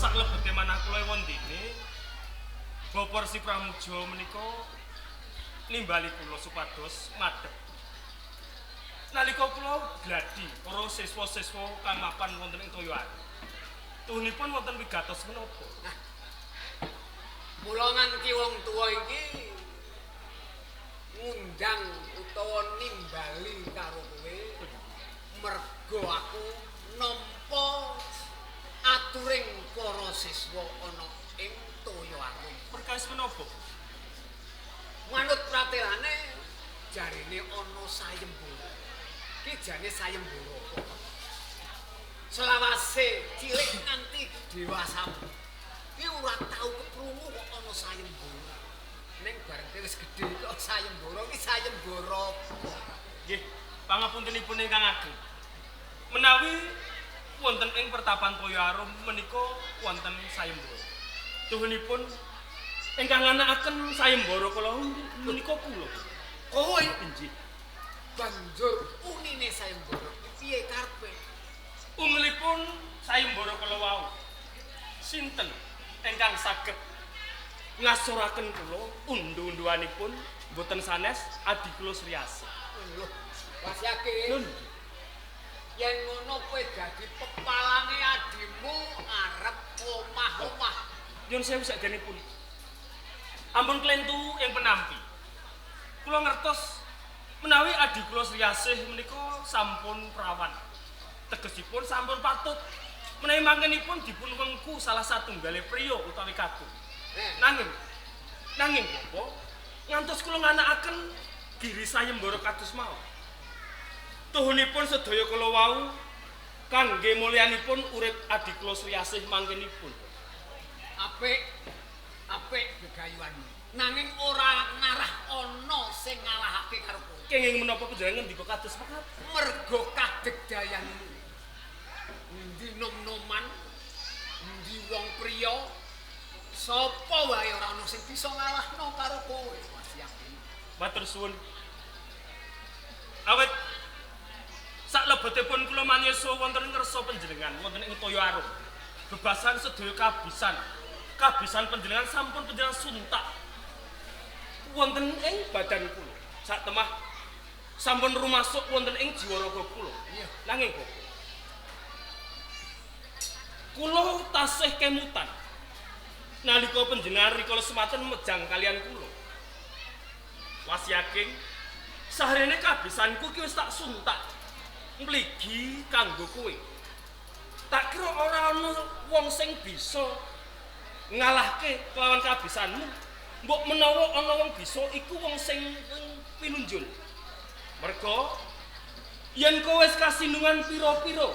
Saklebete manah kula wondene Bapak Resi Pramuja menika nimbali kula supados madhep. Nalika kula gladi para siswa-siswa kang mapan wonten ing Toyoarum. Tuhunipun wonten wigatos menapa? Nah, mula nganti wong tuwa iki ngundang utawa nimbali karo kowe mergo aku nampa aturing para siswa ana ing Toyoarum. Perkawis menapa? Manut pratelane jarene ana sayembara. Ki jane sayembara apa? Selawase cilik nganti dewasa. Ki ora tau keprungu kok ana sayembara. Ning bareng wis gedhe kok sayembara ki sayembara apa? Nggih, pangapuntenipun ingkang ageng. Menawi wonten ing pertapan Toyoarum menika wonten sayembara. Tuhunipun ingkang nganakaken sayembara kala menika kula. Kowe Inggih. Banjur unine sayembara piye karepe? Ungelipun sayembara kala wau. Sinten ingkang saged ngasuraken kula undu-unduanipun boten sanes adi kula Sri Asih. Lho, Wasyake. Lho, yen ngono kowe dadi pepalange adimu arep omah-omah. Nyun sewu sakjanipun. Ampun klentu ing penampi. Kula ngertos menawi adi kula Sri Asih menika sampun prawan. Tegesipun sampun patut menawi mangkenipun dipun wengku salah satunggale priya utawi kakung. Nanging Bapak ngantos kula nganakaken giri sayembara kados mau. Tuhunipun sedaya kala wau kangge mulyanipun urip adi kula Sri Asih mangkenipun. Apik, apik gegayuhanmu. Nanging ora ngarah ana sing ngalahake karo kowe. Kenging menapa panjenengan ngendika kados mekaten? Mergo kadegdayanmu. Endi nom-noman, endi wong priya, sapa wae ora ana sing bisa ngalahno karo kowe, Mas Yakin. Matur suwun. Awit saklebetipun kula manyesa wonten ing ngersa panjenengan wonten ing Toyoarum. Bebasan sedaya kabisan. Kabisan panjenengan sampun panjenengan suntak wonten ing badan kula. Satemah sampun rumasuk wonten ing jiwa raga kula. Nanging Bapak, kula tasih kemutan nalika panjenengan rikala semanten mejang kalian kula. Wasyaking sahrene kabisanku ki wis tak suntak mligi kanggo kowe. Tak kira ora ana wong sing bisa ngalahke kelawan kabisanmu. Mbok menawa ana wong bisa iku wong sing pinunjul. Merga yen kowe wis kasinungan pira-pira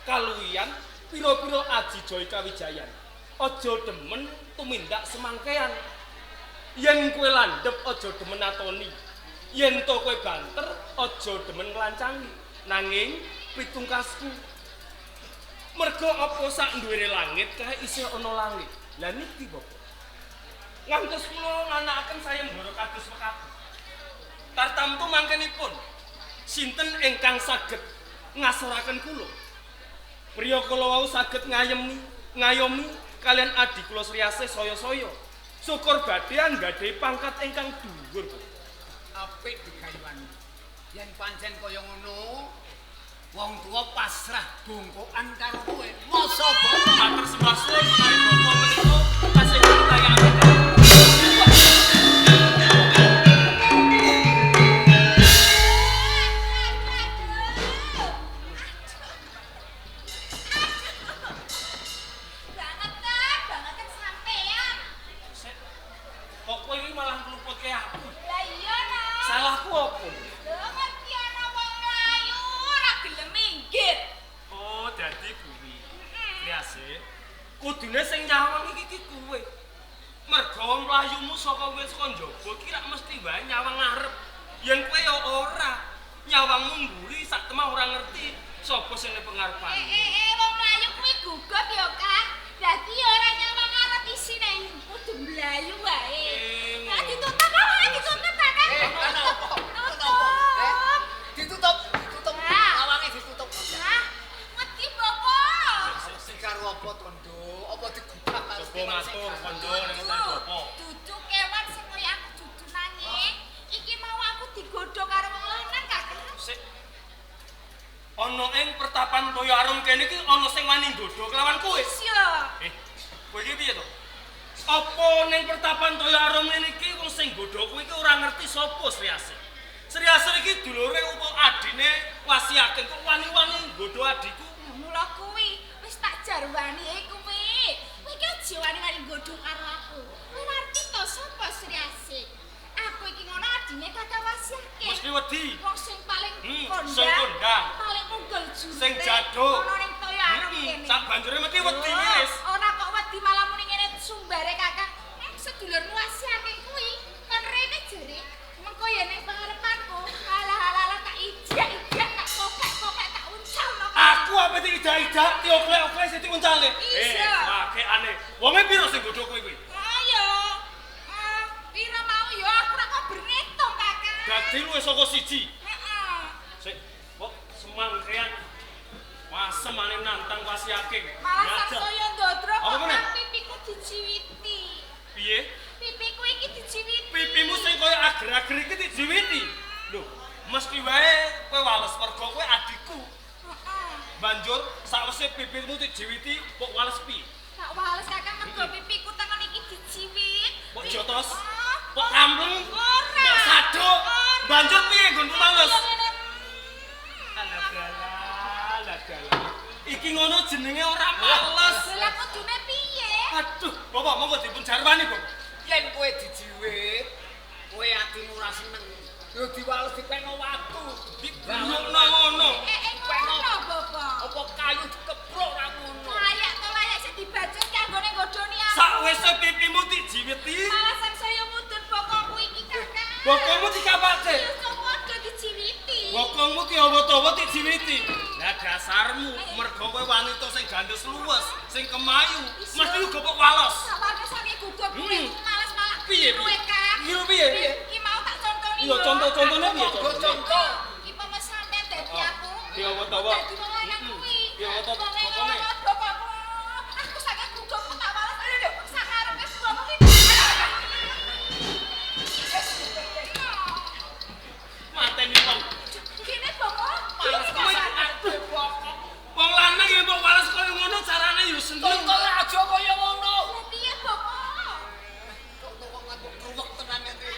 kaluwihan, pira-pira aji jaya kawijayan, aja demen tumindak semangkean. Yen kowe landhep aja demen atoni. Yen to kowe banter aja demen nglancangi. Nanging pitungkasku, merga apa sak nduwere langit kae isih ana langit. Lah niki Bapak, ngantos kula nganakaken sayembara kados mekaten. Tartamtu mangkenipun sinten ingkang saged ngasoraken kula? Priya kala wau saged ngayomi kalian adi kula Sri Asih saya-saya. Syukur badhe anggadhahi pangkat ingkang dhuwur. Apik digayuhanmu. Yen pancen kaya ngono, wong tuwa pasrah bungkukan karo kowe. Masa bapak matur sembah suwun menawi bapak menika tasih pertanyaan. Banget sampean. Kok kowe iki malah ngluputke aku? Lah iya no. Salahku apa? Lho ngerti ana wong mlayu ora gelem minggir. Oh, dadi kuwi. Sri Asih, kudune sing nyawang iki ki kowe. Mergo mlayumu saka wis saka njaba ki rak mesti wae nyawang ngarep. Yen kowe ya ora, nyawangmu mburi sak temah ora ngerti sapa sing ning pengarepanmu. Wong mlayu kuwi gugup ya, Kang. Dadi ya ora nyawang ngarep isine kudu mlayu wae. Lah ditutup apa ditutup ta, Kang? Kenapa? Tutup. Ditutup, ditutup. Lawange ditutup. Hah? Wedi Bapak. Karo apa to, Nduk? Apa kula digugat karo Coba matur kandha ning ngenteni bapak. Dudu kewan sing kaya aku dudu nanging iki mau aku digodho karo wong lanang Kakang. Sik. Ana ing pertapan Toyo Arum kene iki ana sing wani nggodho kelawan kowe. Iya. Kowe iki piye to? Apa ning pertapan Toyo Arum ngene iki wong sing nggodho kowe iki ora ngerti sapa Sri Asih? Sri Asih iki dulure utawa adine Wasiaken kok wani-wani nggodho adhiku. Mula kuwi wis tak jarwani kuwi. Kowe iki aja wani-wani nggodho karo aku. Kowe ngerti to sapa Sri Asih? Aku iki ngono adine Kakang Wasiaken. Mesti wedi. Wong sing paling kondang, Sing kondang, paling unggul jurute. Sing jaduk. Ana ning Toyo Arum kene. Sak banjure mesti wedi miris. Ora kok wedi malah muni ngene sumbare Kakang. Sedulurmu Wasiaken kuwi kon rene jere. Mengko ya ning pangarepanku. Alah-alah tak ijak-ijak tak kokek-kokek tak uncalno. Aku ape diidak-idak dioklek-oklek sing diuncalne. Iya. Wakekane. Wonge piro sing nggodho kowe kuwi? Ayo. Piro mau ya aku ora kok bernetung Kakang. Dadi luwih saka siji. Heeh. Sik, kok semangkean wasemane nantang Wasiaken. Malah sangsaya ndodro Apa kok meneh? pipiku dijiwiti. Piye? Pipiku iki dijiwiti. Pipimu sing kaya ager-ager iki dijiwiti. Lho, mesti wae kowe wales mergo kowe adikku. Heeh. Banjur sakwise pipimu dijiwiti, mbok wales piye? Tak wales Kakang mergo pipiku tengen iki dijiwit. Mbok jotos? Oh, Mbok kampleng? Ora. Mbok saduk? Ora. Banjur piye nggonmu males? Aku yo ngene. Alah dalah. Iki ngono jenenge ora males. Lah kudune piye? Aduh, Bapak monggo dipun jarwani, Bapak. Yen kowe dijiwit, kowe atimu ora seneng. Yo diwales dipeno watu. Dibrukno ngono. Ngono, Bapak. Apa kayu dikeprok ora ngono. Layak to layak sing dibacut kanggone nggodhoni aku. Sakwise pipimu dijiwiti, Malah sangsaya mudhun bokongku iki, Kakang. bokongmu dikapake. Ya kok padha dijiwiti. Bokongmu diawa-tawa dijiwiti. Lah dasarmu mergo kowe wanita sing gandes luwes, sing kemayu, mesti uga kok wales. Sawane saking gugup kuwi males malah Piye, piye, Kang? Iya, piye? Iki mau tak contoni. Iya, contoh-contone piye? Monggo contoh. Iki pemesanan dadi aku. Diawa-tawa. Dadi wong lanang kuwi. Diawa-tawa Wong bokongnya. ngene bokongku. Aku saking gugupku tak wales. Lho, sakarepe bokong iki. Mateni wong. Kene bokong. Males Kowe aduh bokong. Wong lanang yen mbok wales kaya ngono carane ya seneng. Contoh aja kaya ngono. Lah piye bokong? Kok wong aku kruwek tenan iki.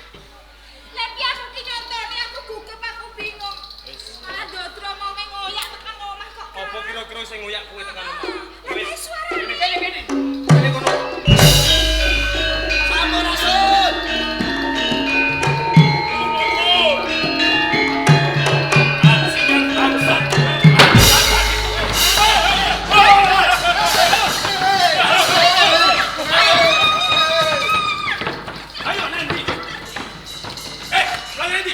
Lah piye aku ki nyontone aku gugup aku bingung. Malah ndodro monge ngoyak tekan omah kok. Apa kira-kira sing ngoyak kowe tekan omah? Lah kae suarane. Kene kene. Kene kono. Sampurasun. Ayo nanti. Lagi nanti.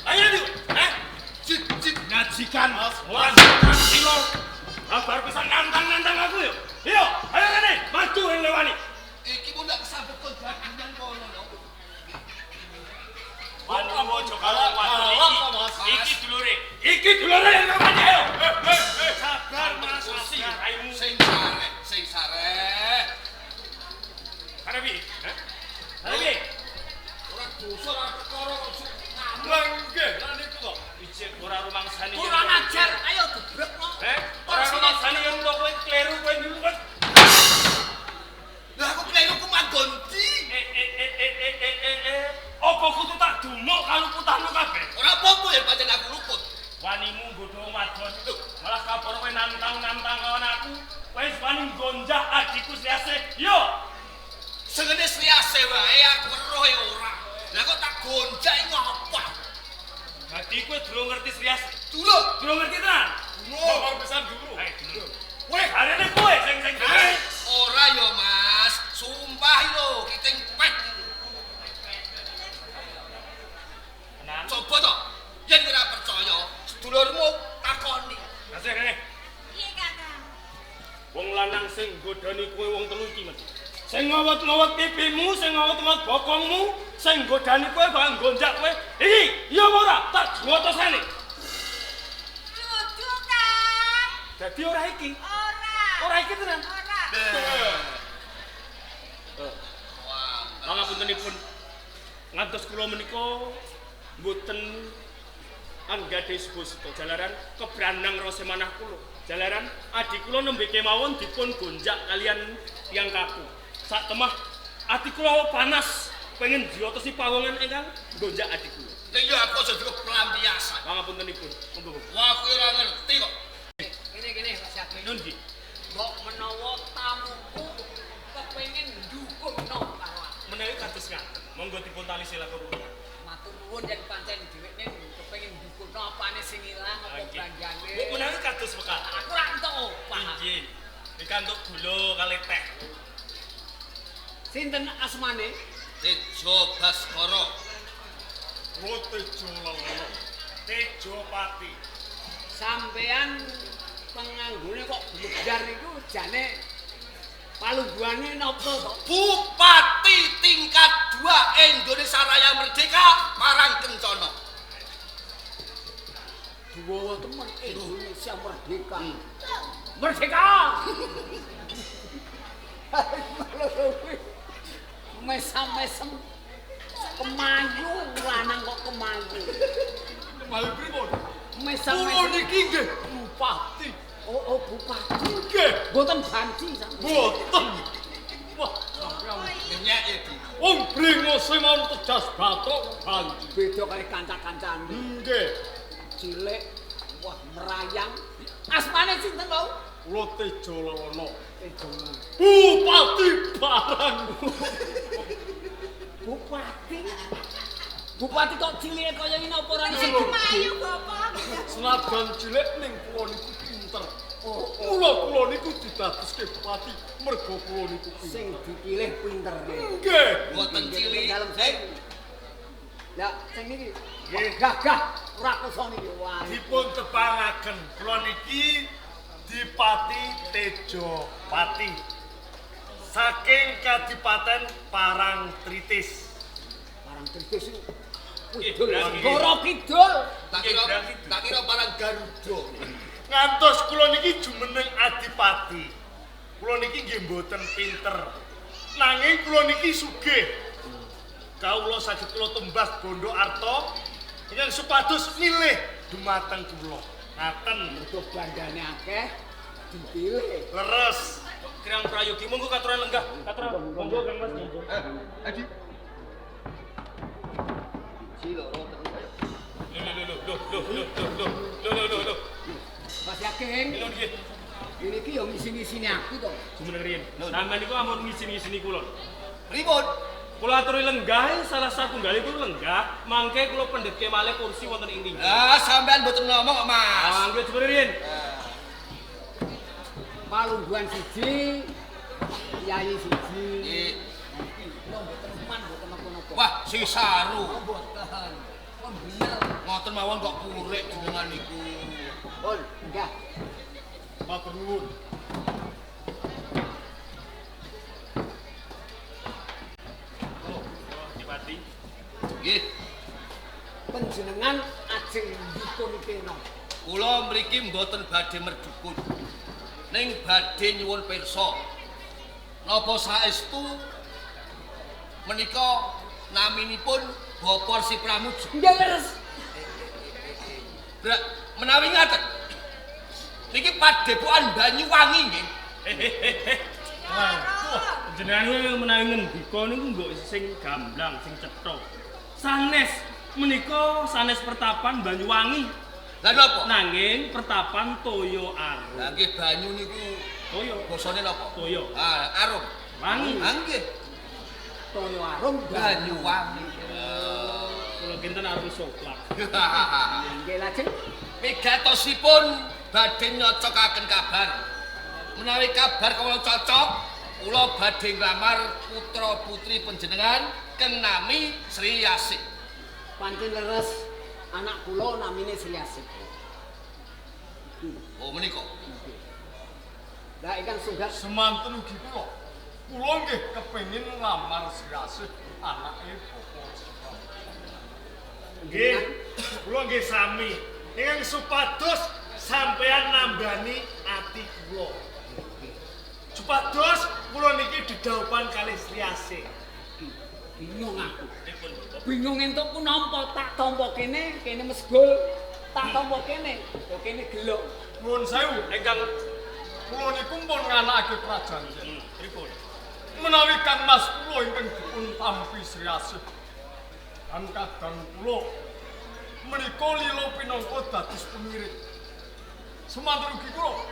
Ayo nanti. Cit cit Ngajikan ora silo. Kabar pisan nantang-nantang aku yo. Yo, ayo rene, maju ing lewani. Iki kok ndak kesambet kon dagangan kono lho. Wani ojo galak wadon Galak iki. to, Mas. Iki dulure. Iki dulure yang lewani ayo. Sabar Mas, sabar. Raimu. Sing sare, sing sare. Arep piye? Hah? Arep piye? Ora dosa ora perkara kok sing ngamuk. Lah nggih, lah niku kok ijek ora rumangsani. Kurang ajar, ayo gebrekno. Ora rumangsani yen kok kowe kleru kowe niku kan. Lah aku kleru ku manggon ndi? Eh. Apa kudu tak dumuk kaluputanmu kabeh? Ora apa-apa yen pancen aku luput. Wanimu nggodho wong wadon. Malah kapor kowe nantang-nantang lawan aku. Kowe wis wani nggonjak adikku Sri Asih. Yo. Sengene Sri Asih wae aku weruh ya ora. Lah kok tak gonjak ngopo? Dadi kowe durung ngerti Sri Asih. Durung. Durung ngerti tenan? Durung. Pisan durung. Ayo durung. Weh, Arene kowe sing sing ora ya Mas, sumpah lho, kiting pet. Tenan. Coba to, yen ora percaya, sedulurmu takoni. Asih rene. Piye, Kakang? Wong lanang sing nggodhani kowe wong telu iki mesti. Sing ngawet-ngawet pipimu, sing ngawet-ngawet bokongmu, sing nggodhani kowe bakal nggonjak kowe. Iki, iya apa ora? Tak jotosane. Dudu, Kang. Dadi ora iki. Ora. Ora iki tenan. Ora. Lah, Pangapuntenipun ngantos kula menika mboten anggadhahi subasita jalaran kebrandang rasa manah kula. Jalaran adi kula nembe kemawon dipun gonjak kalian tiyang kaku. Sak temah ati kula panas pengen diotosi pawongan ingkang gonjak adi kula. Ning yo aku aja cukup pelampiasan. Pangapuntenipun. Monggo. Wah, aku ora ngerti kok. Kene-kene Mas Yakin. Nun nggih. Mbok menawa tamuku kepengin ndukungno karo aku. Menawi kados ngaten, monggo dipun tali sila kula. Matur nuwun yen pancen dhewekne kepengin ndukungno apane sing ilang apa belanjane. Mbok menawi kados mekaten. Aku ora entuk opah. Inggih. Pikantuk gula kali teh. Sinten asmane? Tejo Baskara. Kula Tejo Lelono. Tejo Pati. Sampean penganggone kok glegar niku jane palungguhane napa to? Bupati tingkat 2 Indonesia Raya Merdeka Parang Kencana. Duwa temen Indonesia merdeka. Merdeka. Mesam-mesem kemayu lanang kok kemayu. Kemayu pripun? Mesam-mesem. Kula niki nggih bupati. Oh, oh bupati. Nggih. Mboten banci sampeyan. Mboten. Wah, ngenyek ya, Di. Wong brengose mawon tejas bathuk banci. Beda kali kanca-kancane. Nggih. Cilik, wah merayang. Asmane sinten wau? Kula Tejo Lelono. Tejo. Bupati Barang. Bupati. Bupati kok cilike kaya ngene apa ora sing Kemayu bapak. Senajan cilik ning kula niku pinter. Mula kula niku didadoske bupati mergo kula niku pinter. Sing dipilih pintere. Nggih. Mboten cilik. Dalem sing. Lah sing niki gagah ora kusa niki. Wah. Dipun tepangaken kula niki Dipati Tejo Pati. Saking Kadipaten Parangtritis. Parangtritis iku Kidul, Segara Kidul. Tak kira Parang Garuda. Ngantos kula niki jumeneng adipati. Kula niki nggih mboten pinter. Nanging kula niki sugih. Kawula saged kula tumbas bondo arta ingkang supados milih dumateng kula. Ngaten. Mergo bandane akeh dipilih. Leres. Kirang prayogi monggo katuran lenggah. Katuran monggo Kang Mas. Adi. Siji loro telu ayo. Lho lho lho lho lho lho lho lho lho. Mas yakin? Lho nggih. Ini iki yo ngisi-ngisini aku to. Jumeneng riyin. Sampeyan niku ampun ngisi-ngisini kula. Pripun? Kula aturi lenggah salah satunggal iku lenggah, mangke kula pendhetke malih kursi wonten ing nggih. Lah sampean mboten ngomong kok, Mas. Ah, nggih jumeneng riyin. Palungguhan siji, kiai siji. Nggih. Kula mboten uman mboten napa-napa. Wah, sing saru. Oh, mboten. Pun bener. Ngoten mawon kok kurik jenengan niku. Pun, enggak. Matur nuwun. Dipati. Nggih. Panjenengan ajeng dukun kena. Kula mriki mboten badhe merdukun. Ning badhe nyuwun pirsa. Napa saestu menika naminipun Bapak Rsi Pramuja? Nggih leres. Menawi ngaten. Niki padepokan Banyuwangi nggih. Jenengan kuwi menawi ngendika niku mbok sing gamblang, sing cetha. Sanes menika sanes pertapan Banyuwangi. Lah napa? Nanging pertapan Toyo Arum. Lah nggih banyu niku Toyo. Basane napa? Toyo. Ah, arum. Wangi. Ah nggih. Toyo Arum Banyuwangi. Kula kinten arum soplak. Nggih lajeng Wigatosipun badhe nyocokaken kabar. Menawi kabar kawula cocok, kula badhe nglamar putra-putri panjenengan keng nami Sri Asih. Pancen leres anak kula namine Sri Asih. Oh menika. Lah ingkang sunggal semanten ugi kula. Kula nggih kepengin nglamar Sri Asih anake Bapak Rsi Pramuja. Nggih, kula nggih sami. Ingkang supados sampeyan nambani ati kula. Supados kula niki didhawuhan kalih Sri Asih. Bingung aku. Bingung entukku nampa, tak tampa kene, kene mesgul, tak tampa kene, kok kene geluk. Nuwun sewu Ingkang kula niku pun nganakake prajanjen. Pripun? Menawi Kang Mas kula ingkang dipun tampi Sri Asih lan kadang kula menika lila pinangka dados pengiring. Semanten ugi kula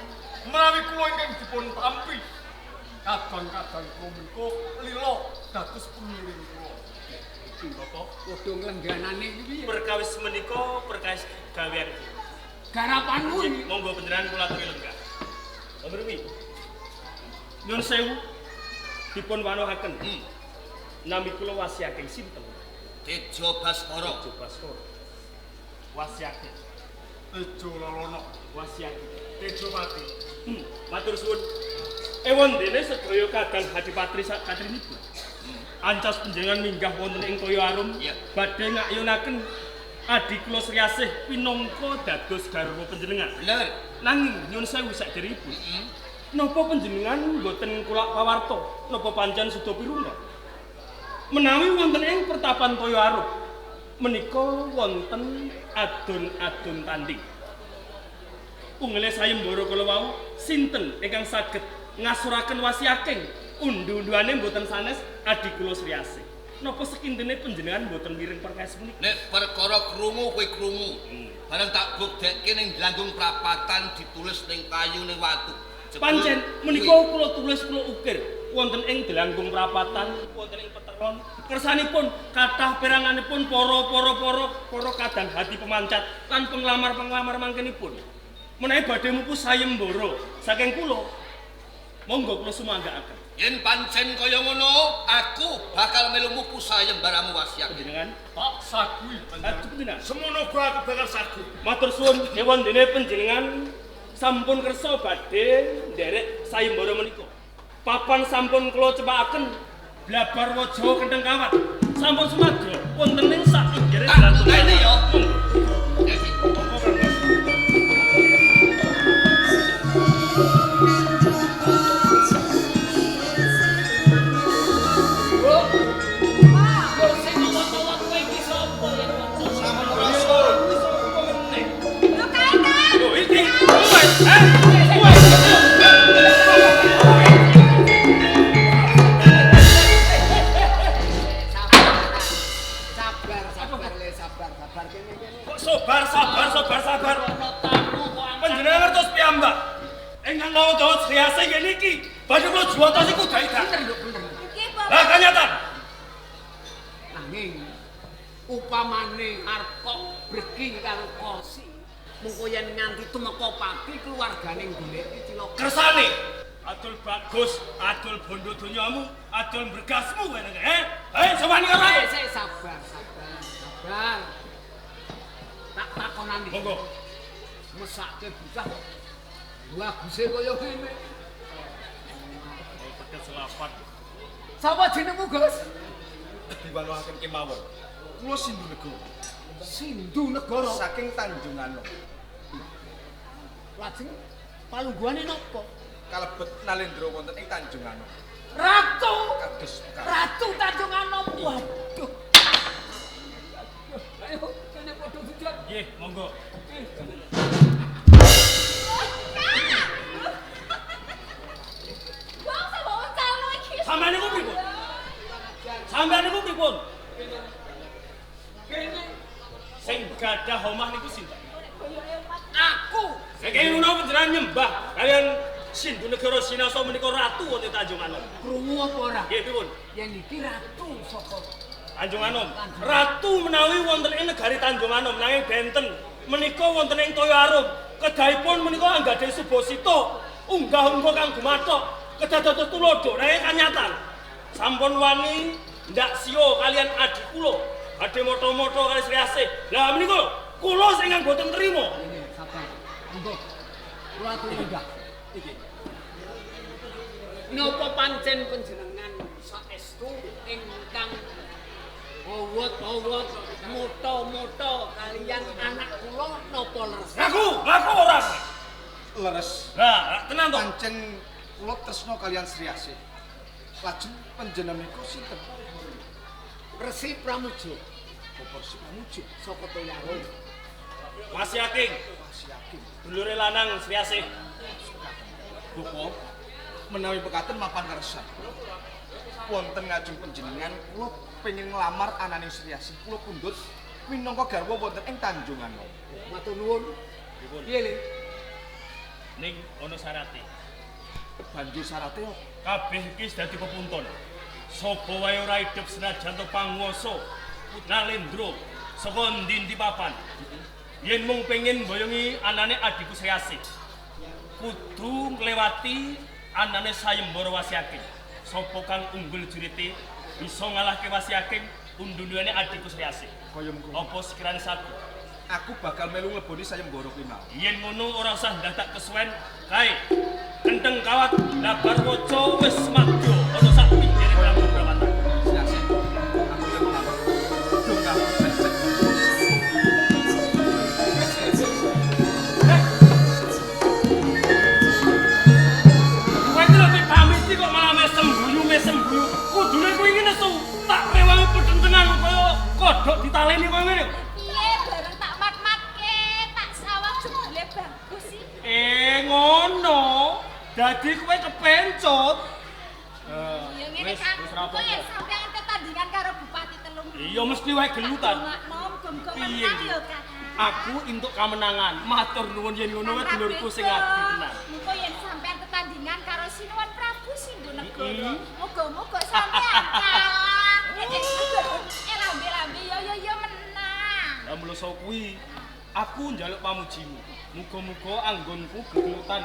menawi kula ingkang dipun tampi kadang-kadang kula menika lila dados pengiring kula. Bapak, Padha nglengganane iki piye? perkawis menika perkawis gawean. Garapanmu iki. Monggo panjenengan kula aturi lenggah. Mriki. Nyun sewu dipun wanohaken. Nami kula wasiaking sinten? Tejo Baskara. Tejo Baskara. Wasiaking. Tejo Lolono, Wasiaking. Tejo Pati. Matur suwun. Ewon dene sedaya kadang hadipatri sak katrinipun. Ancas panjenengan minggah wonten ing Toya Arum badhe ngakyunaken adi kula Sri Asih pinangka dados garwa panjenengan. Bener. Nanging nyun sewu sakderipun. Napa panjenengan mboten kulak pawarta? Napa pancen suda pirunga? Menawi wonten ing pertapan Toya Arum menika wonten adon-adon tanding. Ungele sayembara kala wau sinten ingkang saged ngasuraken wasiaking undu-unduane mboten sanes adi kula Sri Asih. Napa sekintene panjenengan mboten mireng perkawis menika? Nek perkara krungu kowe krungu. Bareng tak buktekke ning Dlanggung prapatan ditulis ning kayu ning watu. Pancen menika kula tulis kula ukir wonten ing Dlanggung prapatan, wonten ing peteron. Kersanipun kathah peranganipun para kadang hati pemancat lan penglamar-penglamar mangkenipun. Menawi badhe mupu sayembara saking kula, monggo kula sumanggaaken. Yen pancen kaya ngono, aku bakal melu mupu sayembaramu wasiat. Panjenengan tak sagui panjenengan. panjenengan. Semono uga aku bakal sagu. Matur suwun ewon dene panjenengan sampun kersa badhe nderek sayembara menika. Papan sampun kula cepakaken blabar waja kentheng kawat. Sampun sumadyo wonten ing sak inggire Tak enteni ya. Monggo. Monggo Kang Mas. Yo sing ngowot-ngowot kowe iki sapa yen wong Lho kae Kang. Lho iki kowe, eh? Kowe. Sabar, sabar le, sabar, sabar kene kene. Kok sobar sabar sobar sabar. Ono tamu kok angkat. Panjenengan ngertos piyambak. Ingkang ngawut-awut Sri Asih ngene iki, badhe kula juwata siku daidak. Bener lho, bener. Nggih, Bapak. Lah kanyatan. Nanging upamane arep kok breki karo Kosi, mengko yen nganti tumeka pati keluargane goleki cilaka. Kersane adol bagus, adol bondo donyamu, adol bergasmu kowe nek eh? Eh, sowani karo aku. Sik, sabar, sabar, sabar. Tak takonane. Monggo. Mesake bocah kok baguse kaya ngene. Pedet selapat. Sapa jenengmu, Gus? Diwanuhaken kemawon. Kula Sindu Negara Sindu Negara. saking Tanjung Anom. Lajeng palungguhane napa? Kalebet Nalendra wonten ing Tanjung Anom. Ratu. Kados Mekaten. Ratu Tanjung Anom. Waduh. Ayo, kene padha sujud. Nggih, monggo. Wong sapa wong calo iki? Sampeyan niku pripun? Sampeyan niku pripun? Kene Sing gadah omah niku sinten? aku. Sing kene ngono panjenengan nyembah kalian Sindu Negara Sinasa menika ratu wonten Tanjung Anom. Krungu apa ora? Nggih, pripun? Yen iki ratu saka Tanjung Anom. Ratu menawi wonten ing negari Tanjung Anom nanging benten menika wonten ing Toya Arum. Kedahipun menika anggadhahi subasita, unggah-ungguh kang gumathok, kedah dados tuladha nanging kanyatan. Sampun wani ndak siya kalian adi kula, badhe motho-motho kali Sri Asih. Lah menika lho, kula sing ingkang boten trima. Ini sabar. Monggo. Kula aturi munggah. Iki. Napa pancen panjenengan saestu ingkang owot-owot motho-motho kalian anak kula napa leres? Ngaku, ngaku ora. Leres. Lah, tenan to. Pancen kula tresna kalian Sri Asih. Lajeng panjenengan niku sinten? Resi Pramuja. Bapak Resi Pramuja saka Toyaro. Wasiaking. Wasiaking. Dulure lanang Sri Asih. Bapak, menawi pekaten mapan kersa. Wonten ngajeng panjenengan kula pengin nglamar anane Sri Asih kula pundhut minangka garwa wonten ing Tanjung Anom. Matur nuwun. Piye, Le? Ning ana syarate. Banjur syarate apa? Kabeh iki wis dadi pepunton. Sapa wae ora idep senajan to panguwasa Nalendra saka endi-endi papan. Yen mung pengin mboyongi anane adhiku Sri Asih, kudu nglewati anane sayembara Wasiaking. Sapa kang unggul jurite bisa ngalahke Wasiaking undundune adhiku Sri Asih. Kaya mengkono. Apa sekirane sagu? Aku bakal melu ngleboni sayembara kuwi mau. Yen ngono ora usah ndadak kesuwen, kae. Kenteng kawat labar waca wis madya ana sak pinggire Prabu Prawata. Sri Asih, aku yo nglamar. Duh kamu. Kowe iki lho dipamiti kok malah mesem guyu mesem guyu. Kudune kuwi ngene su, tak rewangi petentengan kaya kodhok ditaleni koyo ngene. Piye bareng tak mat-matke, tak sawang jebule bagus sih. Ngono. Dadi kowe kepencut. Ya ngene Kang, Wis kok yen sampeyan tetandingan karo Bupati Telung. Iya mesti wae gelutan. Muga-muga Piye menang iki? ya Kang. Aku entuk kamenangan. Matur nuwun yen ngono wae dulurku sing adi tenan. Muga yen sampeyan tetandingan karo Sinuwun Prabu Sindhunegara. Muga-muga sampeyan kalah. Lambe-lambe yo yo yo menang. Lah mlusa kuwi aku njaluk pamujimu. Muga-muga anggonku gegelutan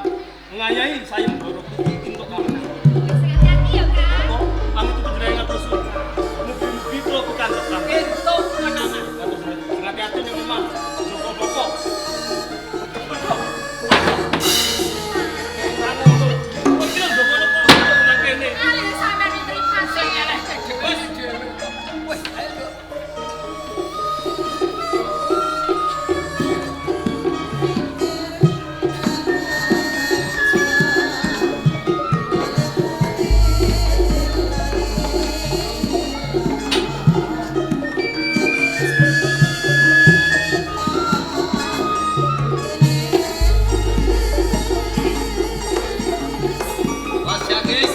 ngayahi sayembara kuwi entuk kamenangan. Wis hati-hati ya Kang. Kok pangestu panjenengan terus. Mugi-mugi kula pikantuk kabeh. Entuk kemenangan. Matur suwun. Hati-hati ning omah. Joko boko. Kowe iki lho njoko nopo nang kene. Ali sampeyan mripate. Sing elehke dhewe dhewe. Wis, ayo. Wasiaking.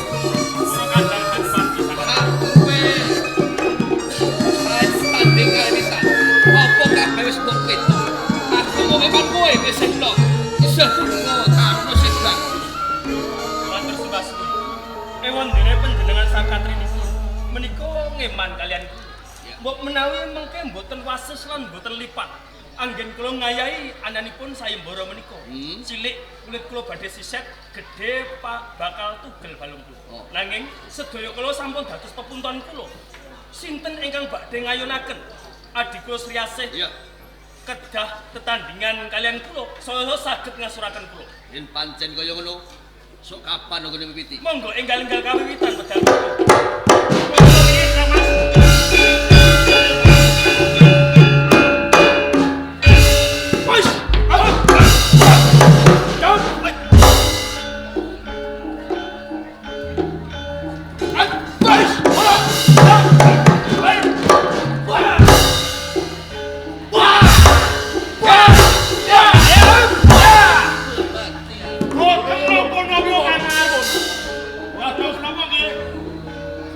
Kula kandhang Adipati sangat. Aku wis tanding kawitan. Apa kabeh wis mbok pitung? Aku mung eman kowe wis enom. Isih lunga karo sing bagus. Matur sembah suwun. Ewon dene panjenengan sakatrinipun menika ngeman kalian kula. Mbok menawi mengke mboten wasis lan mboten lipat. Anggen kula ngayahi ananipun sayembara menika. Cilik kulit kula badhe siset, gedhe bakal tugel balung kula. Oh. Nanging sedaya kula sampun dados pepunton kula. Sinten ingkang badhe ngayunaken adhi kula Sri Asih Iya, kedah tetandingan kalian kula saya saged ngasuraken kula. yen pancen kaya ngono, sok kapan nggone miwiti? Monggo enggal-enggal kawiwitan wedal kula. Monggo riyin, Kang Mas. Wis. Boten napa-napa Kang Mas. Waduh napa nggih?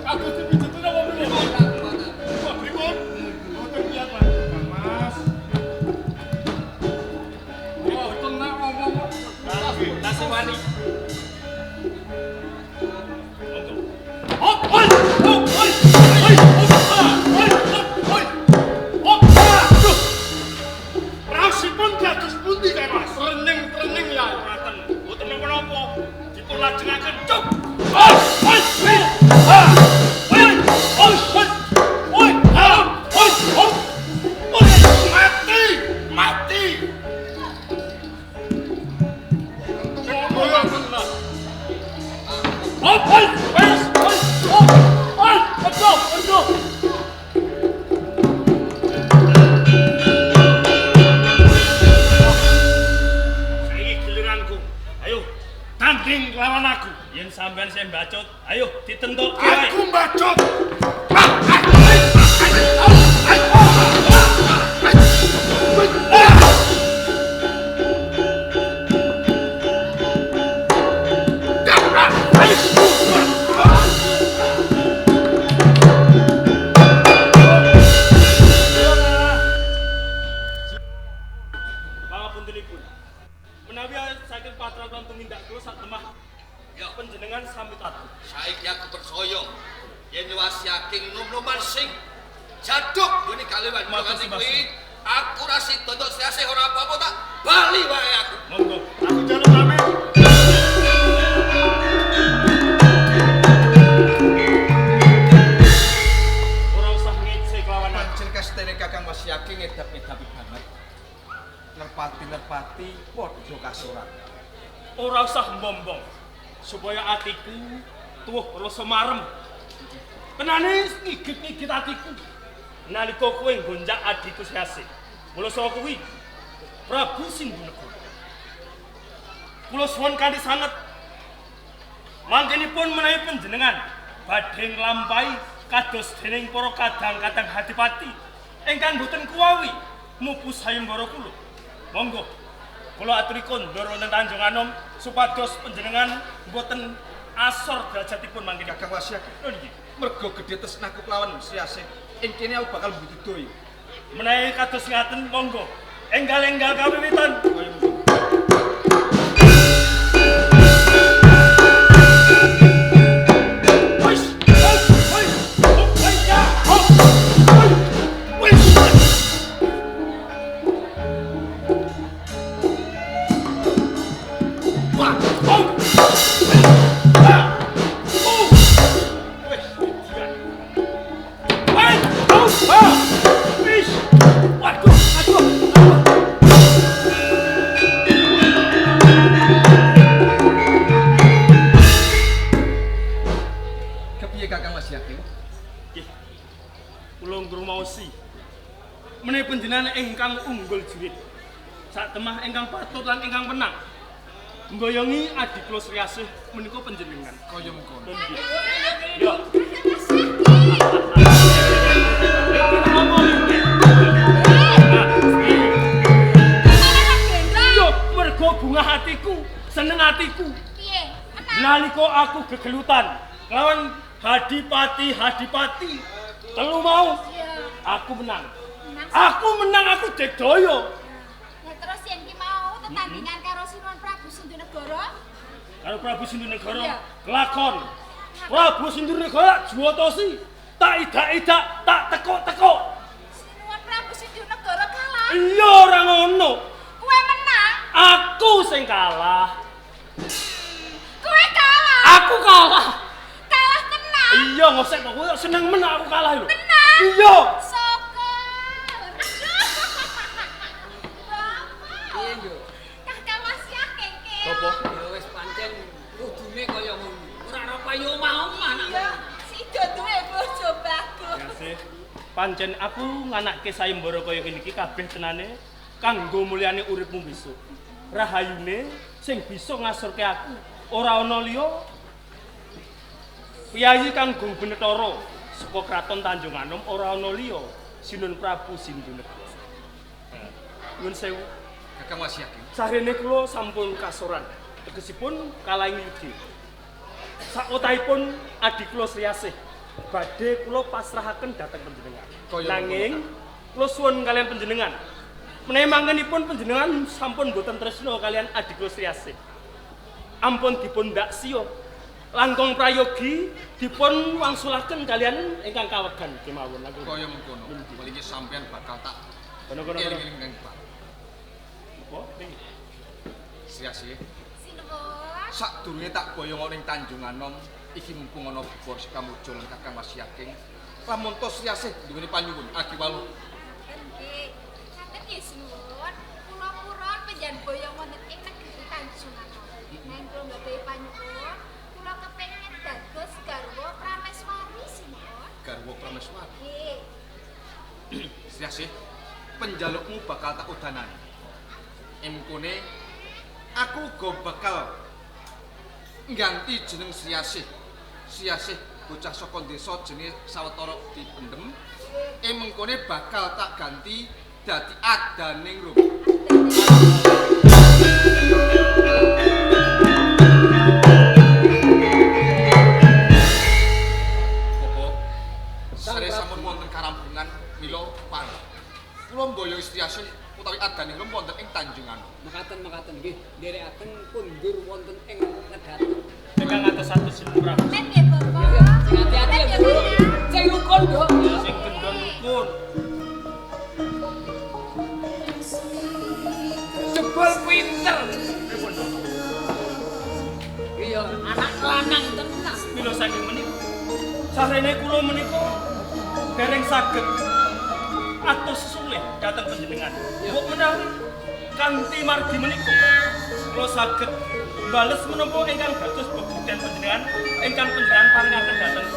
Kados dipijeti napa pripun? Kok pripun? Boten kiat Mas. Kang Mas. Boten nek ngomong kok. Tasih wani. Monggo. Hop, hoi, hop, hoi, hoi, hop, hoi, hop, hoi. Hop, aduh. Raosipun kados pundi Kang Mas? Trening-trening ya. Ngaten, mboten napa-napa. Dipun lajengaken. Cuk. Hoi, hoi, hoi, ha, hoi, hoi, hoi, hoi, ha, hoi, hop, hoi, mati, mati. Hop, hoi, wes, hoi, hop, hoi, aduh, aduh. Saiki giliranku. Ayo, tanding lawan aku. Yen sampean sing bacot, ayo ditentokke wae. Aku mbacot. Saiki aku percaya yen wasiaking nom-noman sing jaduk nggone kalewan kuwi aku ora sida entuk Sri Asih ora apa-apa tak bali wae aku. Monggo. Aku njaluk pamit. Ora usah ngece kelawan aku. Pancen kastene Kakang Wasyaki ngedap-ngedapi banget. Nerpati-nerpati padha kasoran. Ora usah mbombong supaya atiku tuwuh rasa marem. Tenane ngigit-ngigit atiku nalika kowe nggonjak adhiku Sri Asih. Mula saka kuwi Prabu Sindhunegara. Kula suwun kanthi sanget mangkenipun menawi panjenengan badhe nglampahi kados dening para kadang-kadang hadipati ingkang boten kuwawi mupu sayembara kula. Monggo kula aturi kondur wonten Tanjung Anom supados panjenengan mboten asor derajatipun mangke. Kakang Wasyaki, Lho niki mergo gedhe tresnaku kelawan Sri Asih, ing kene aku bakal mbudidaya. Menawi kados ngaten monggo enggal-enggal kawiwitan. Kaya mungkin. Wis, wis, wis, wis, ya, hop, wis, wis. Wah, hop, ha, oh, wis, dian. Wis, hop, ha, wis. Waduh, aduh, aduh. Kepiye Kakang Wasyaki? Nggih. Kula ngrumaosi. Menawi panjenengan ingkang unggul juwit. Sak temah ingkang patut lan ingkang menang. Nggoyongi adi kula Sri Asih menika panjenengan. Kaya mengkono. Nggih. Yo. Yo, mergo bunga hatiku, seneng hatiku. Piye? Menang. Nalika aku gegelutan lawan hadipati-hadipati telu mau, Iya. aku menang. Menang. Aku menang, aku digdaya. Lah terus yen ki mau tetandingan karo Sinuwun Prabu Sindhunegara, Karo Prabu Sindhunegara Iya. kelakon. Prabu Sindhunegara juwatosi, tak idak-idak, tak tekuk-tekuk. Sinuwun Prabu Sindhunegara kalah. Iya ora ngono. Kowe menang, Aku sing kalah. kowe kalah. Aku kalah. Kalah tenang. Iya ngosek kok kowe seneng men aku kalah lho. Tenang. Iya. Syukur. Aduh. Bapak. Piye, Nduk? Kakang Wasyaki kengke. Sopo? Ya wis pancen kudune kaya ngono. Ora ora payu omah-omah nak. Iya, sida duwe bojo bagus. Kasih. Pancen aku nganake sayembara kaya ngene iki kabeh tenane kanggo mulyane uripmu besok. Rahayune sing bisa ngasurke aku ora ana liya piyayi kang gong Benetara saka kraton Tanjung Anom ora ana liya Sinuwun Prabu Sindhunegara. Nyuwun sewu, Kakang Wasyaki. sahrene kula sampun kasoran. Tegesipun kalahing yudi. Sakotahipun adi kula Sri Asih badhe kula pasrahaken dhateng panjenengan. Kaya Nanging kula suwun kalian panjenengan. Menawi mangkenipun panjenengan sampun boten tresna kalian adi kula Sri Asih. Ampun dipun ndak siya. Langkung prayogi dipun wangsulaken kalian ingkang kawegan kemawon langkung. Kaya mengkono. Mligi sampean bakal tak Kono-kono. kono. eling-eling kang Pak. Apa? Niki. Sri Asih. Sinuwun. Sadurunge tak boyong ning Tanjung Anom, iki mumpung ana Bapa Sekamuja lan Kakang Wasyaking. Lamun to Sri Asih duweni panyuwun agi waluh. Nggih. Ngaten nggih Sinuwun. Kula purun penjen boyong wonten ing negeri Tanjung Anom. Nek kula nggadahi panyuwun, kula kepengin dados garwa Prameswari Sinuwun. Garwa Prameswari. Nggih. Sri Asih, penjalukmu bakal tak udanani. Emkone aku uga bakal ngganti jeneng Sri Asih. Sri Asih bocah saka desa jenenge sawetara dipendem. Emengkone bakal tak ganti dadi Adaningrum. Bapak, sare sampun wonten karampungan mila pan. Kula mboyong Sri Asih utawi Adaningrum wonten ing Tanjung Anom. Mekaten-mekaten nggih, nderekaken kundur wonten ing nedhat. Ingkang atos-atos Sinuwun Prabu. Men nggih Bapak. Mila saking menika sarene kula menika dereng saged atus sesulih dhateng panjenengan. Mbok menawi kanthi margi menika kula saged bales menapa ingkang dados bebudhen panjenengan ingkang panjenengan paringaken dhateng.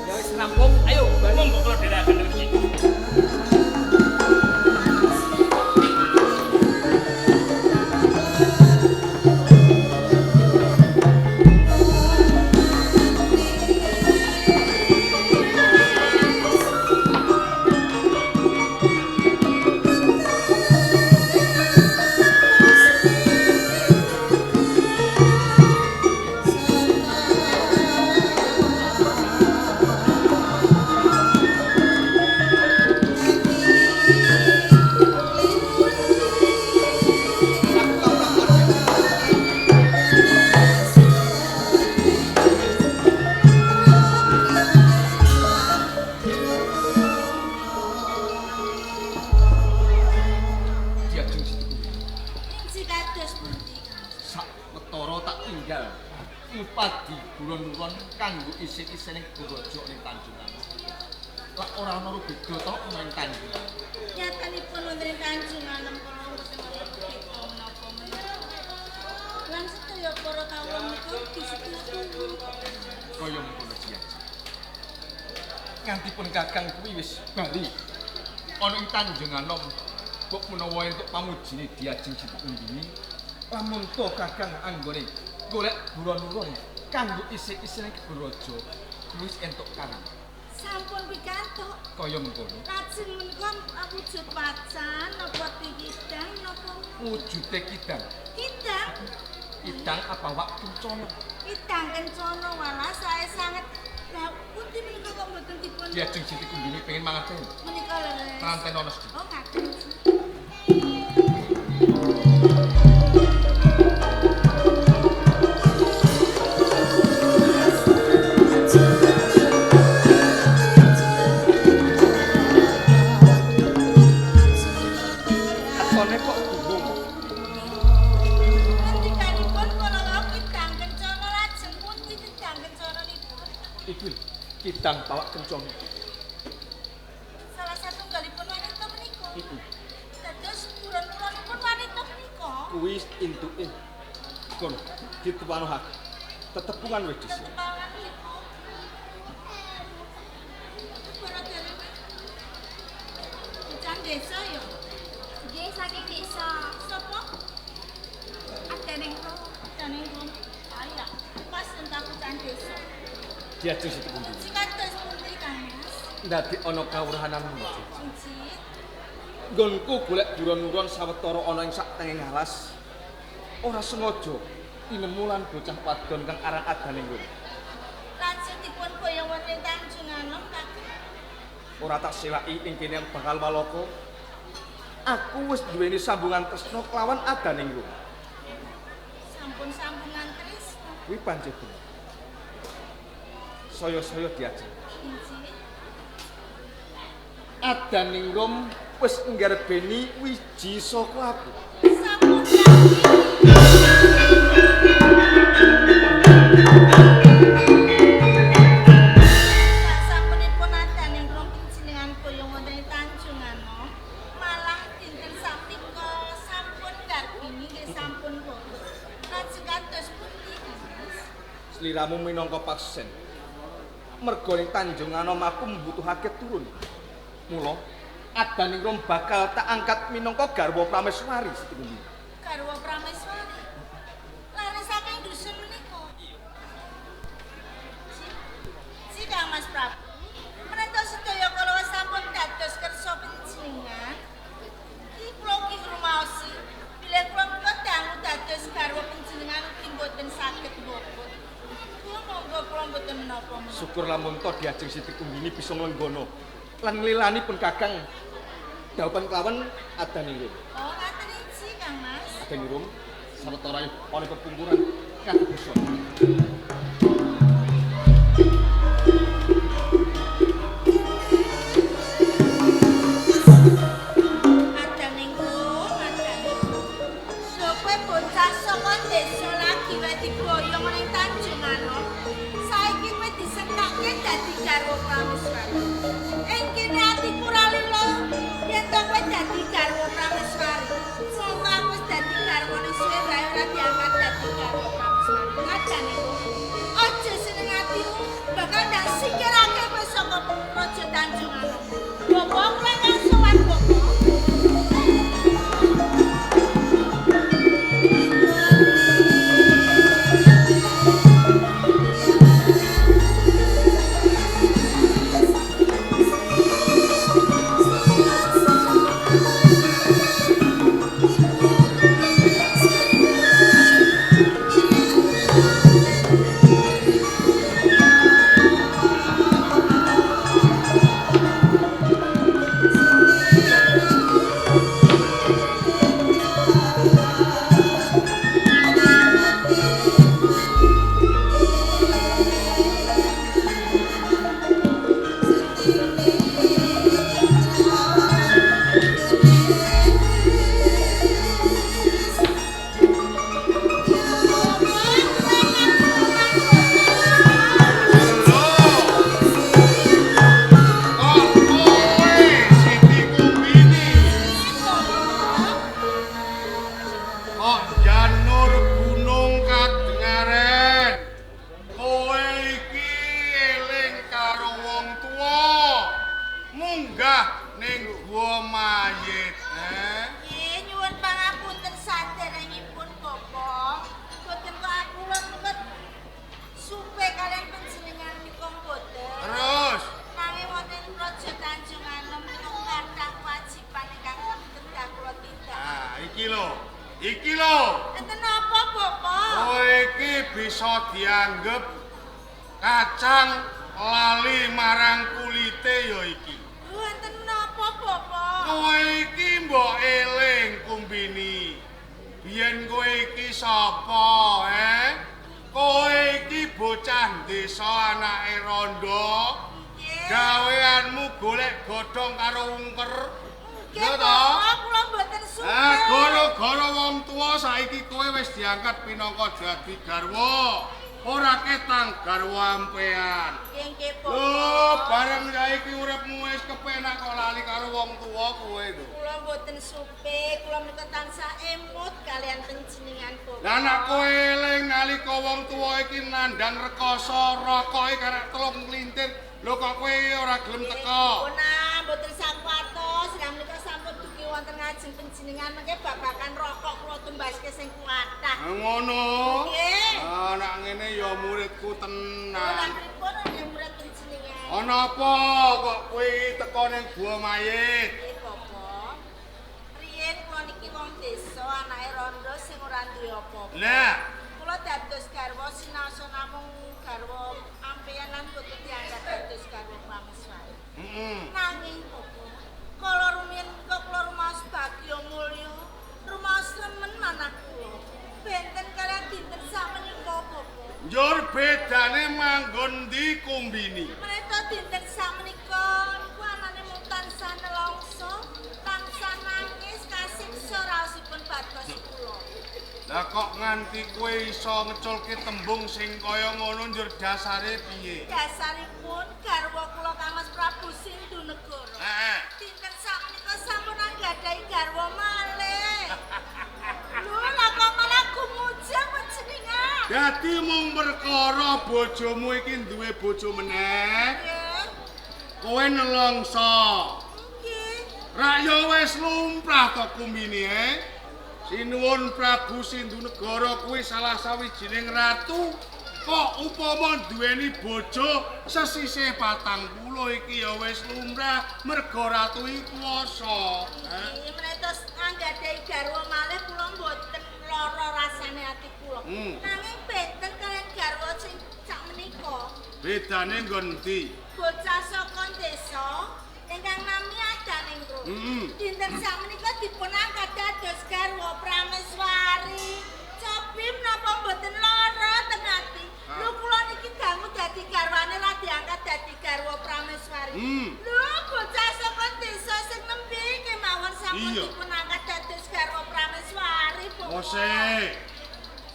Ya wis rampung, ayo monggo kula dherekaken mriki. Kanggo isin-isine gorojo ning Tanjungan. Lak ora ana beda to ning Tanjungan. Nyatanipun wonten ing Tanjungan kula mboten wonten beda menapa menapa. Lan sedaya para kawula menika disetuju. Kaya mengkono Ji. Nganti pun Kakang kuwi wis bali ana ing Tanjunganom, mbok menawa entuk pamujine Diajeng Siti Kumbini, lamun to Kakang anggone golek buron-buron kanggo isih-isih kebon raja wis entuk kawin. Sampun pikantuk. Kaya mengkono. Lajeng menika wujud wacan napa kidang napa wujude kidang? Kidang. Kidang apa wak kencana? Kidang kencana walah sae sanget. Lah pundi menika kok mboten dipun Diajeng Siti Kumbini pengen mangan teh. Menika lho. Manten ana sedhi. Oh ngaten. Kidang pawak kencana. Salah satunggalipun wanita menika. Dados buron-buronipun wanita menika. Kuwi intuke. Kon dituwanohake. Tetepungan wis dhisik. Tetepungan niku. Para derene. Bocah desa ya. Nggih, saking desa. Sapa? Adaning ro. Adaning ro. Ayo, pas entak bocah desa. Diajeng Siti Kumbini. Sing kados pundi Kang Mas? Ndadi ana kawruhanan mesti. Inggih. Nggonku golek buron-buron sawetara ana ing sak tenging alas. Ora sengaja tinemu lan bocah wadon kang aran adane nggon. Lajeng dipun boyong wonten Tanjunganom Kakang. Ora tak sewaki ing kene bakal walaka. Aku wis duweni sambungan tresna kelawan adane nggon. Sampun sambungan tresna. Kuwi pancen bener. Saya-saya diajeng. Inggih. Adaning rum wis nggarbeni wiji saka aku. Sampun nggarbeni. Sak sampunipun adaning rum panjenengan boyong wonten ing Tanjunganom, malah dinten sapnika sampun nggarbeni nggih sampun boyong. Lajeng kados pundi Kang Mas? Sliramu minangka paksen. Merga ning Tanjunganom aku mbutuhake turun. Mula adaning rum bakal tak angkat minangka garwa prameswari Siti Kumbini. Garwa prameswari. Lare saking dusun menika. Si Kang Mas Prabu, menawi sedaya kala sampun dados kersa panjenengan, iki kula ugi ngrumaosi bilih kula menika dangu dados garwa panjenengan ugi mboten saged mbopot. Monggo kula mboten menapa-menapa. Syukur lamun to Diajeng Siti Kumbini bisa nglenggana lan nglilani pun Kakang daupan kelawan adaning rum. Oh, ngaten iki Kang Mas. Adaning rum sawetara ana pepungkuran katebusan. Adaning rum, adaning rum. Sopo bocah saka desa lagi wae diboyong ning Tanjunganom. kandhane. Aja seneng atimu, bakal ndak singkirake kowe saka Praja Tanjung Anom. Bapak kula ingkang sowan Bapak. Iki lho. Enten napa, Bapak? Kowe iki bisa dianggep kacang lali marang kulite ya iki. Lho, enten napa, Bapak? Kowe iki mbok eling Kumbini. Biyen kowe iki sapa, eh? Kowe iki bocah desa anake rondo. Nggih. Gaweanmu golek godhong karo wungker. Nggih, Bapak, kula mboten supe. Ah, gara-gara wong tuwa saiki kowe wis diangkat pinangka dadi garwa. Ora ketang garwa ampean. Nggih, nggih, Bapak. Lho, bareng saiki uripmu wis kepenak kok lali karo wong tuwa kowe lho. Kula mboten supe, kula menika tansah emut kalian panjenengan, Bapak. Lah nek kowe eling nalika wong tuwa iki nandhang rekoso, rokoke karek telung klintir, lho kok kowe ora gelem teko. Pun mboten sampatos, lha menika sampun dugi wonten ngajeng panjenengan mengke babagan rokok kula tumbaske sing kuatah. Ngono. Nggih. Ah, nek ngene ya muridku tenan. Lha pripun nggih murid panjenengan? Ana apa kok kowe teko ning gua mayit? Nggih, Bapak. Riyen kula niki wong desa, anake rondo sing ora duwe apa-apa. Lah, kula dados garwa sinaosa namung garwa ampeyan lan boten diangkat dados garwa pameswari. Heeh. Nanging Bapak, kala rumiyin menika kula rumaos bagya mulya, rumaos remen manah kula. Benten kalian dinten sakmenika, Bapak. Njur bedane manggon ndi Kumbini? Menika dinten sakmenika niku anane mung tansah nelongso, tansah nangis kasiksa raosipun batos kula. Lah kok nganti kowe iso ngeculke tembung sing kaya ngono njur dasare piye? Dasaripun garwa kula Kang Mas Prabu Sindhunegara. Heeh. Dinten sakmenika sampun anggadhahi garwa malih. Lho, lah kok malah gumujeng panjenengan? Dadi mung perkara bojomu iki duwe bojo meneh. Nggih. Kowe nelongso. Nggih. Rak ya wis lumrah to Kumbini, eh? Sinuwun Prabu Sindhunegara kuwi salah sawijining ratu. Kok upama duweni bojo sesisih 40 iki ya wis lumrah merga ratu iki kuwasa. Nggih, menika anggadhahi garwa malih kula mboten lara rasane ati kula. Nanging benten kalian garwa sing sakmenika. Bedane nggon endi? Bocah saka desa ingkang nami Adaningrum. Dinten sakmenika dipun angkat dados garwa prameswari. Cobi menapa mboten lara teng ati? Lho kula niki dangu dadi garwane ra diangkat dadi garwa prameswari. Lho bocah saka desa sing nembe kemawon sampun dipun angkat dados garwa prameswari, Bapak. Mose.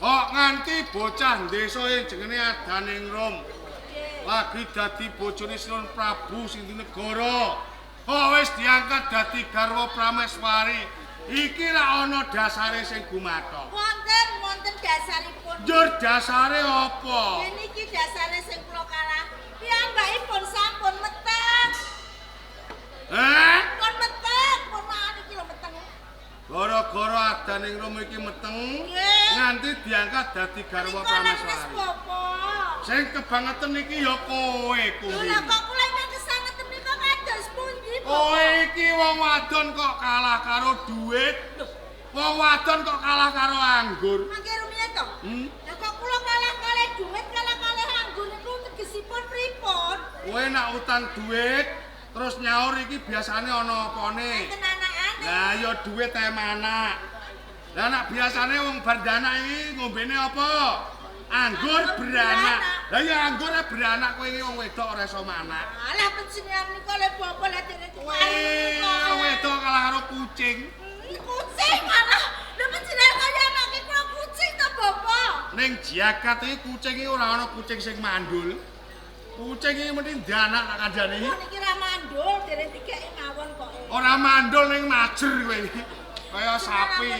Kok nganti bocah desa sing jenenge Adaningrum lagi dadi bojone Sinuwun Prabu Sindhunegara. Kok wis diangkat dadi garwa prameswari? Iki ra ana dasare sing gumathok. Wonten, wonten dasaripun. Njur dasare apa? Nggih niki dasare sing kula kalah. Piyambakipun sampun meteng. Heh? Pun meteng, pun mangan iki lho meteng. Gara-gara adaning rum iki meteng, nganti diangkat dadi garwa prameswari. Sing kebangetan iki ya kowe kuwi. Lha kok kula ingkang kesangeten nika kados pundi, Bapak? Kowe iki wong wadon kok kalah karo duit. Wong wadon kok kalah karo anggur. Mangke rumiyin to? Lah kok kula kalah kalih duit, kalah kalih anggur niku tegesipun pripun? Kowe nak utang duit terus nyaur iki biasane ana apane? Enten anakane. Lah ya duit ae manak. Lah nak biasane wong bar ndanak iki ngombene apa? Anggur beranak. Lah ya anggure beranak kowe iki wong wedok ora iso manak. Alah panjenengan niku le bapak lah dene diparingi. Wong wedok kalah karo kucing. Kucing malah. Lho panjenengan kaya anake kula kucing to, Bapak? Ning jagat iki kucing iki ora ana kucing sing mandul. Kucing iki mesti ndanak tak kandhane. Kok niki ra mandul, dereng dikeki mawon kok. Ora mandul ning majer kowe iki. Kaya sapi.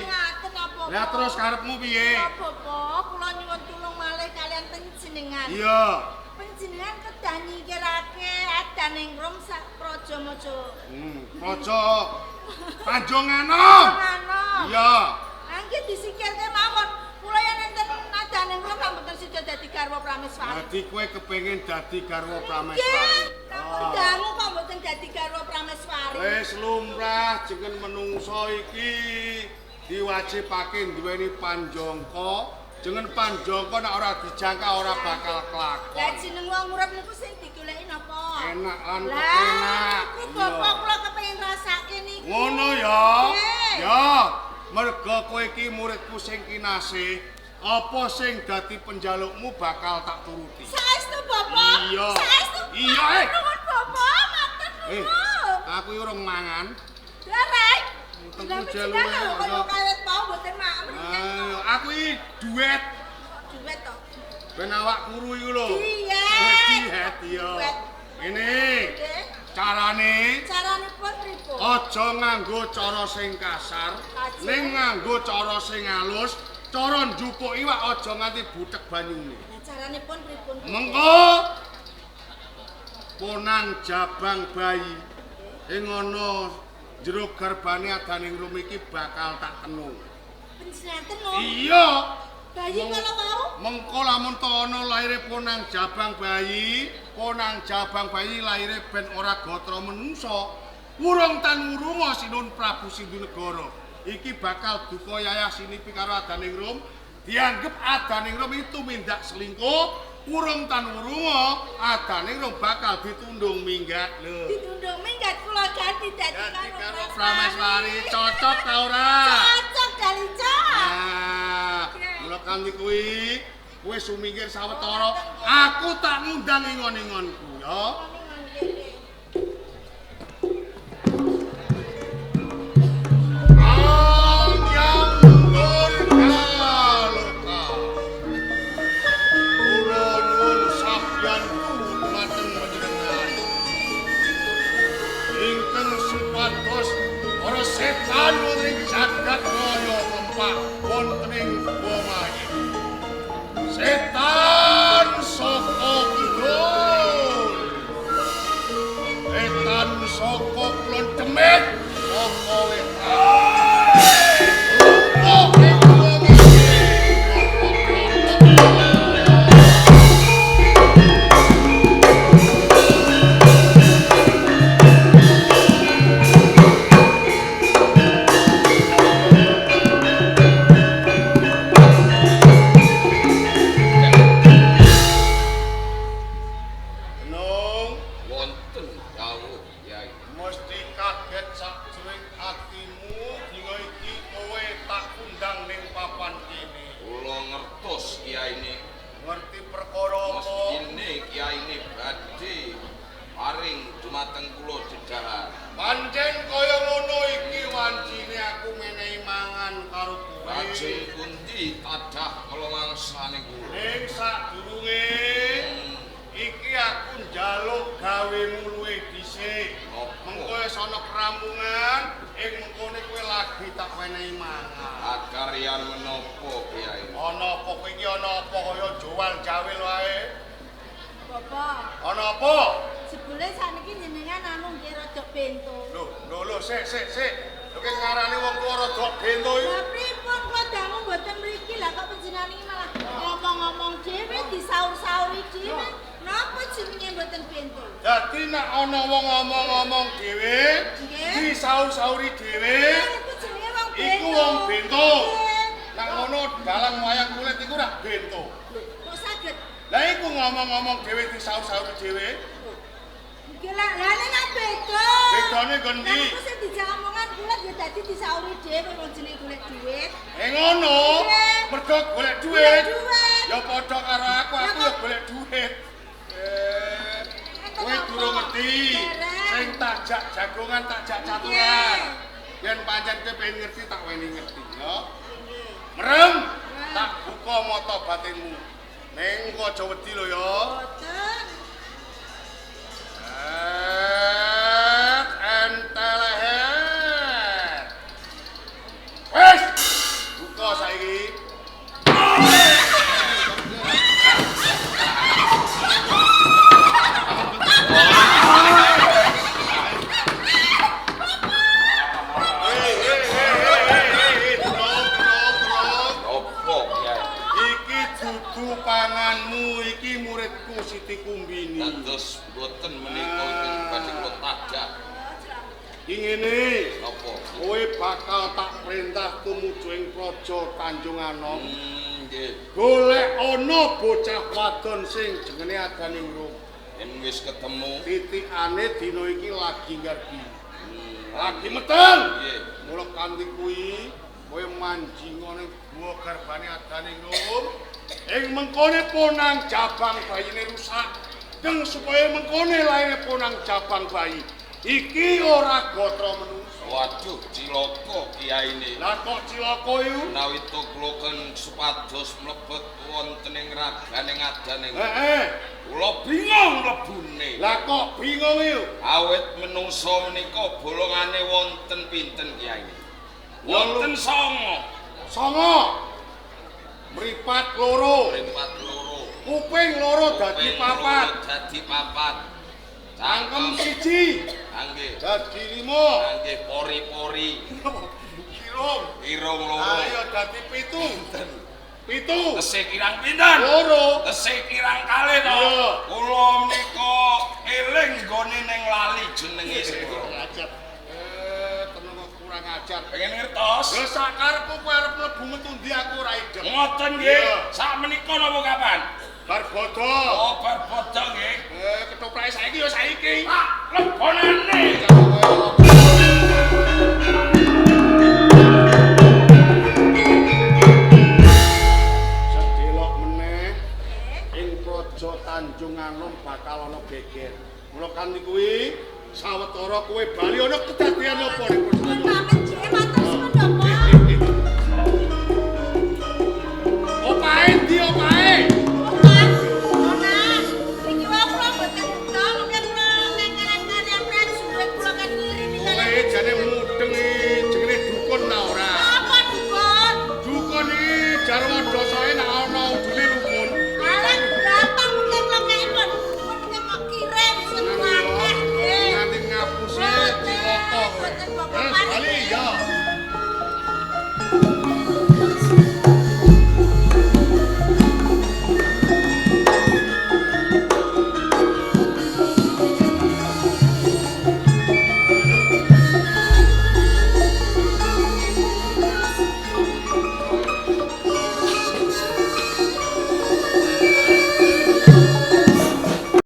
Lah terus karepmu piye? Bapak, kula nyuwun tulung malih kalian panjenengan. Iya. Panjenengan kedah nyingkirake adaning rum sak praja maja. Praja Tanjunganom. Iya. Nggih disikirke mawon. Kula yen enten adaning rum lak mboten sida dadi garwa prameswari. Dadi kowe kepengin dadi garwa prameswari. Nggih. Sampun dangu kok mboten dadi garwa prameswari. Wis lumrah jeneng menungso iki diwajibake duweni panjangka. Jeneng panjangka nek ora dijangka ora bakal kelakon. Lah jeneng wong urip niku sing digoleki napa? Enak lan kepenak. Lah niku bapak kula kepengin rasake niku. Ngono ya. Ya, merga kowe iki muridku sing kinasih, apa sing dadi penjalukmu bakal tak turuti. Saestu bapak. Iya. Saestu. Iya. Nuwun bapak, matur nuwun. Aku iki urung mangan. Lah rek. Tengku jaluke kaya kawet mau mboten maem. Aku iki duet. Duet to. Ben awak kuru iku lho. Diet. Diet iya. Ngene. Carane? Caranipun pripun? Aja nganggo cara sing kasar, ning nganggo cara sing halus. Cara njupuk iwak aja nganti buthek banyune. Lah caranipun pripun? Mengko ponang jabang bayi ing ana jero garbane adaning rum iki bakal tak tenung. Panjenengan tenung? Iya. Bayi kala wau? Mengko lamun to ana laire ponang jabang bayi, ponang jabang bayi laire ben ora gatra menungsa. Wurung tan wurunga Sinun Prabu Sindunegara. Iki bakal duka yayah sinipi karo adaning rum. Dianggep adaning rum itu mindak selingkuh. Wurung tan wurunga adaning rum bakal ditundung minggat lho. Ditundung minggat kula ganti dadi karo Prameswari. Cocok ta ora? Cocok Dalica. Nah, mula kanthi kuwi kowe sumingkir sawetara, aku tak ngundang ingon-ingonku ya. Setan wonten ing jagat raya kempak wonten ing Bomaye. Setan saka kidul. Setan saka kulon demit saka wetan. Lumpuh ing Bomaye. Ana apa kowe iki ana apa kaya jowal jawil wae? Bapak. Ana apa? Jebule sakniki jenengan anu nggih rada bento. Lho, lho lho sik sik sik. Lho ki ngarani wong tuwa rada bento iki. Lah pripun kula dangu mboten mriki lah kok panjenengan iki malah ngomong-ngomong dhewe disaur-sauri dhewe. Napa jenenge mboten bento? Dadi nek ana wong ngomong-ngomong dhewe, disaur-sauri dhewe, iku jenenge wong bento. Iku wong bento. Nek ngono dalang wayang kulit iku ora bento. Kok saged? Lah iku ngomong-ngomong dhewe disaur-sauri dhewe. Nggih lah, lah nek beda. Bedane nggon ndi? Lah iku sing dijak omongan kulit ya dadi disauri dhewe wong jenenge golek duit. Eh ngono. Mergo golek duit. Ya padha karo aku, aku ya golek duit. Kowe durung ngerti. Sing tajak jagongan tajak caturan. Yen pancen kowe pengen ngerti tak weni ngerti ya. Merem, tak buka mata batinmu. Ning kok aja wedi lho ya. Boten. Entelehet. Wes, buka saiki. Iki dudu panganmu, iki muridku Siti Kumbini. Dados mboten menika ingkang badhe kula tajak. Iki ngene, napa? Kowe bakal tak perintah tumuju ing Praja Tanjung Anom. Nggih. Golek ana bocah wadon sing jenenge Adaningrum. Yen wis ketemu titikane dina iki lagi ngarbi. Lagi meteng. Nggih. Mula kanthi kuwi kowe manjinga ning guwa garbane Adaningrum. Ing mengkone ponang jabang bayine rusak. Deng supaya mengkone laire ponang jabang bayi. Iki ora gatra menungso. Waduh, cilaka kiyaine. Lah kok cilaka iku? Menawi to kula ken supados mlebet wonten ing ragane Adaningrum. Heeh. Kula bingung mlebune. Lah kok bingung iku? Awit menungso menika bolongane wonten pinten kiyaine? Wonten 9. 9. Mripat loro. Mripat loro. Kuping loro dadi papat. Dadi papat. Cangkem siji. Nggih. Dadi 5. Nggih, pori-pori. Kirung. Kirung loro. Ayo dadi 7. 7. Tesih kirang pinten? Loro. Tesih kirang kalih to. Kula menika eling nggone ning lali jenenge sing kurang ajar. Tenan kurang ajar. Pengen ngertos? Lha sakarepku kowe arep mlebu metu ndi aku ora idem. Ngoten nggih. Sak menika napa kapan? Bar bodho. Oh, bar bodho nggih. Ketoprake saiki ya saiki. Tak lebonane. Sedelok meneh ing Praja Tanjung Anom bakal ana geger. Mula kanthi kuwi sawetara kowe bali ana kedadean apa ning Praja Tanjung. Pamit jeke matur suwun, Bapak. Opahe ndi opahe?